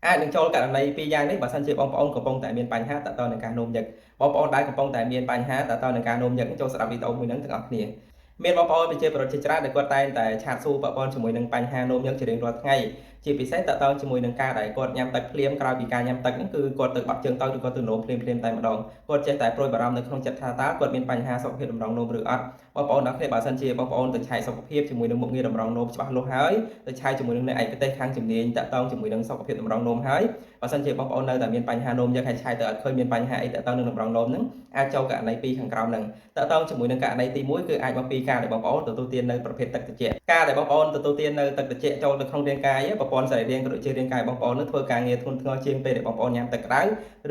អាចនឹងចូលករណីពីរយ៉ាងនេះបើសិនជាបងប្អូនកំពុងតែមានបញ្ហាទាក់ទងនឹងការនោមញឹកបងប្អូនដែលកំពុងតែមានបញ្ហាទាក់ទងនឹងការនោមញឹកចូលស្ដាប់វីដេអូមួយហ្នឹងទាំងអស់គ្នាមានបងប្អូនប្រជាពលរដ្ឋជាច្រើនដែលគាត់តែងតែឆាតសួរពាក់ព័ន្ធជាមួយនឹងបញ្ហានោមញឹកជារៀងរាល់ថ្ងៃជាពិសេសទាក់ទងជាមួយនឹងការដែលគាត់ញ៉ាំទឹកភ្លាមក្រោយពីការញ៉ាំទឹកហ្នឹងគឺគាត់ទៅបាត់ជើងតូចឬក៏ទៅនោមភ្លាមភ្លាមតែម្ដងគាត់ចេះតែព្រួយបារម្ភនៅក្នុងចិត្តថាតើគាត់មានបញ្ហាសុខភាពតម្រងនោមឬអត់បងប្អូនទាំងគ្នាបើសិនជាបងប្អូនទៅឆែកសុខភាពជាមួយនឹងមុខងារតម្រងនោមច្បាស់លាស់ហើយទៅឆែកជាមួយនឹងអ្នកឯកទេសខាងជំនាញទាក់ទងជាមួយនឹងសុខភាពតម្រងនោមហើយបើសិនជាបងប្អូននៅតែមានបញ្ហានោមយើងហើយឆែកទៅអត់ឃើញមានបញ្ហាអីទាក់ទងនឹងតម្រងនោមហ្នឹងអាចចូលករណីពីរខាងក្រោមហ្នឹងទាក់ទងជាមួយនឹងករណីទី1គឺអាចមកពីការដែលបងប្អូនទទួលទាននៅប្រភេទទឹកត្រជាក់ការដែលបងប្អូនទទួលទាននៅទឹកត្រជាក់ចូលទៅក្នុងរាងកាយប្រព័ន្ធសរីរាង្គក៏ដូចជារាងកាយបងប្អូននឹងធ្វើការងារធ្ងន់ធ្ងរជាងពេលដែលបងប្អូនញ៉ាំទឹកក្តៅ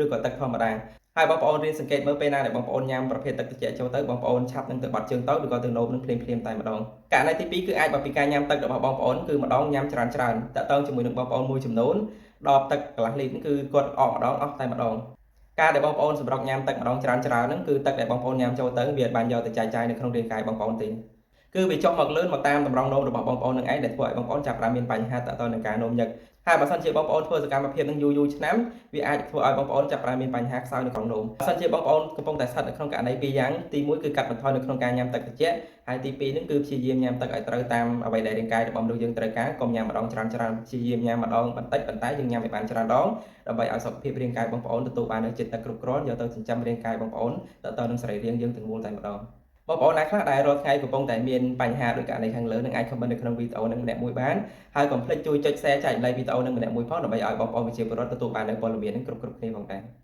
ឬក៏ទឹកធម្មតាហើយបងប្អូនរៀនសង្កេតមើលពេលណាដែលបងប្អូនញ៉ាំប្រភេទទឹកត្រជាក់ចូលទៅបងប្អូនឆាប់នឹងទៅបាត់ជើងតូចឬក៏ទៅនោមនឹងភ្លាមភ្លាមតែម្ដងករណីទី2គឺអាចមកពីការញ៉ាំទឹករបស់បងប្អូនគឺម្ដងញ៉ាំច្រើនច្រើនទាក់ទងជាមួយនឹងបងប្អូនមួយចំនួនដបទឹកកន្លះលីត្រគឺគាត់អកម្ដងអស់តែម្ដងការដែលបងប្អូនសម្រុកញ៉ាំទឹកម្ដងច្រើនច្រើនហ្នឹងគឺទឹកដែលបងប្អូនញ៉ាំចូលទៅវាបានយកទៅចែកចាយនៅក្នុងរាងកាយបងប្អូនទេគឺវាចុះមកលឿនមកតាមតម្រងនោមរបស់បងប្អូននឹងឯងដែលធ្វើឲ្យបងប្អូនចាប់ផ្ដើមមានបញ្ហាទាក់ទងនឹងការនោមញឹកហើយបើសិនជាបងប្អូនធ្វើសកម្មភាពនឹងយូរយូរឆ្នាំវាអាចធ្វើឲ្យបងប្អូនចាប់ផ្ដើមមានបញ្ហាខ្សោយនៅក្នុងនោមបើសិនជាបងប្អូនកំពុងតែស្ថិតនៅក្នុងករណីពីរយ៉ាងទី1គឺកាត់បន្ថយនៅក្នុងការញ៉ាំទឹកត្រជាក់ហើយទី2ហ្នឹងគឺព្យាយាមញ៉ាំទឹកឲ្យត្រូវតាមអ្វីដែលរាងកាយរបស់មនុស្សយើងត្រូវការកុំញ៉ាំម្ដងច្រើនច្រើនព្យាយាមញ៉ាំម្ដងបន្តិចប៉ុន្តែយើងញ៉ាំឲ្យបានច្រើនដងដើម្បីឲ្យសុខភាពរាងកាយបងប្អូនទទួលបាននូវជាតិទឹកគ្រប់គ្រាន់យកទៅចិញ្ចឹមរាងកាយបងប្អូនទៅទៅនឹងសរីរាង្គយើងទាំងមូលតែម្ដងបងប្អូនណាខ្លះដែលរាល់ថ្ងៃកំពុងតែមានបញ្ហាដោយករណីខាងលើនឹងអាច comment នៅក្នុងវីដេអូនឹងម្នាក់មួយបានហើយកុំភ្លេចជួយចុច share ចែករំលែកវីដេអូនឹងម្នាក់មួយផងដើម្បីឲ្យបងប្អូនប្រជាពលរដ្ឋទទួលបាននូវព័ត៌មាននឹងគ្រប់ៗគ្នាផងដែរ។